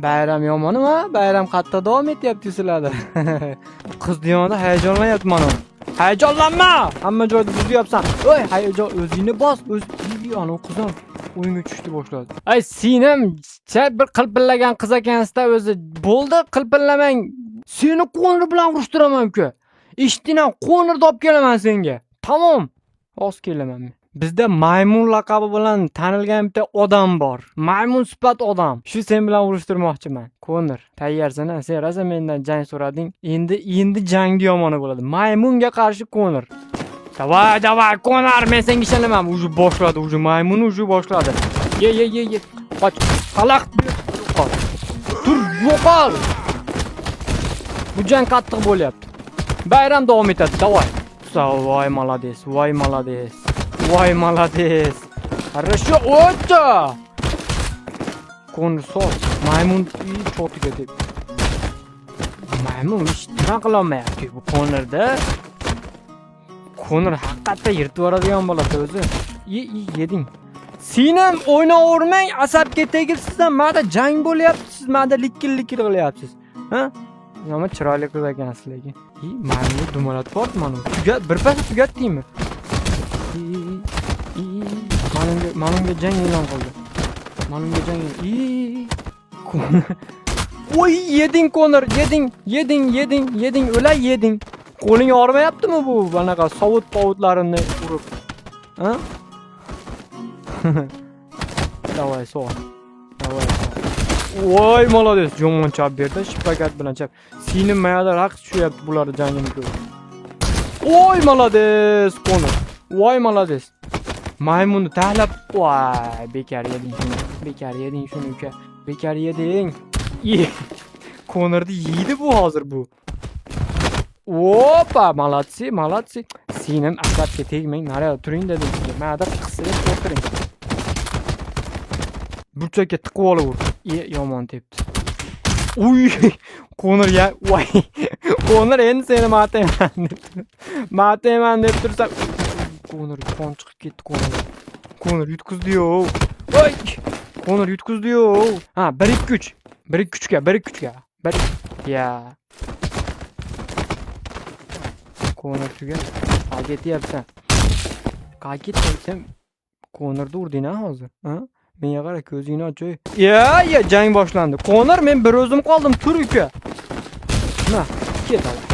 Bayram yomonmi? Bayram qattiq davom etyapti sizlarda. Qiz yonida hayajonlanyapti mana. Hayajonlanma! Hamma joyda buzyapsan. Oy, hayajon o'zingni bos. O'z ana qizim o'yinga tushdi boshladi. Ay, senim bir qilpillagan qiz ekansizda o'zi. Bo'ldi, qilpillamang. Seni qo'nir bilan urishtiraman uka. Eshitding, qo'nirni olib kelaman senga. Tamom. Hozir kelaman men. Bizda maymun laqabi bilan tanilgan bitta odam bor. Maymun sifat odam. Shu sen bilan urushtirmoqchiman. Konor, tayyorsan a? Sen rosa mendan jang so'rading. Endi jangni yomoni bo'ladi. Maymunga qarshi Konor. Давай, давай, Konor, men senga ishonaman. Уже boshladi, уже maymun уже boshladi. Ye, ye, ye, ye. Qoch. Xalaqit ber. Yo'qol. Tur, yo'qol. Bu jang qattiq bo'lyapti. Bayram davom etadi. Давай. Voy, молодец, voy, молодец. Voy, молодец. Хорошо, o'ta. Konor sol. Maymun chotiga deb. Maymun hech nima qilolmayapti bu Konorda. Konor haqiqatda yirtib yuboradigan bo'ladi o'zi. Ye, ye, yeding. Sen ham o'ynayvermang, asabga tegibsiz-da, mana jang bo'lyapti, siz mana likil-likil qilyapsiz. Ha? Yomon chiroyli qiz ekansiz lekin. I, maymunni dumalatib yubordi mana. Tugat, birpas tugatdingmi? I, i, mana unga jang e'lon qildi. Mana unga jang. I, Konor. Oy, yeding Konor, yeding, yeding, yeding, yeding, o'lay yeding. Qo'ling og'rimayaptimi bu anaqa sovut povutlarini urib? Ha? Давай, sol. Давай, sol. Voy, молодец, yomon chap berdi, shpagat bilan chap. Seni mayada raqs tushyapti bularni jangini ko'rib. Voy, молодец, Konor. Voy, молодец. Maymunni taxlab, voy, bekor yeding shuni. Bekor yeding shuni uka. Bekor yeding. Ye. Konorni yeydi bu hozir bu. Опа, молодцы, молодцы. Senim asabga tegmang, nariyoqda turing dedim sizga. Mana qisib o'tiring. Burchakka tiqib olib ur. E, yomon tepdi. Uy, Konor ya, voy. Konor endi seni matayman deb. Matayman deb tursa, Konor qon chiqib ketdi Konor. Konor yutqizdi-yu. Voy! Konor yutqizdi-yu. Ha, 1 2 3. 1 2 3 ga, 1 2 3 ga. 1 ya. Konor tugadi. Qayerga ketyapsan? Qayerga ketyapsan? Konorni urding a hozir? Ha? Menga qara, ko'zingni och. Oy. Ya, ya, jang boshlandi. Konor, men bir o'zim qoldim, tur uka. Na, ket давай.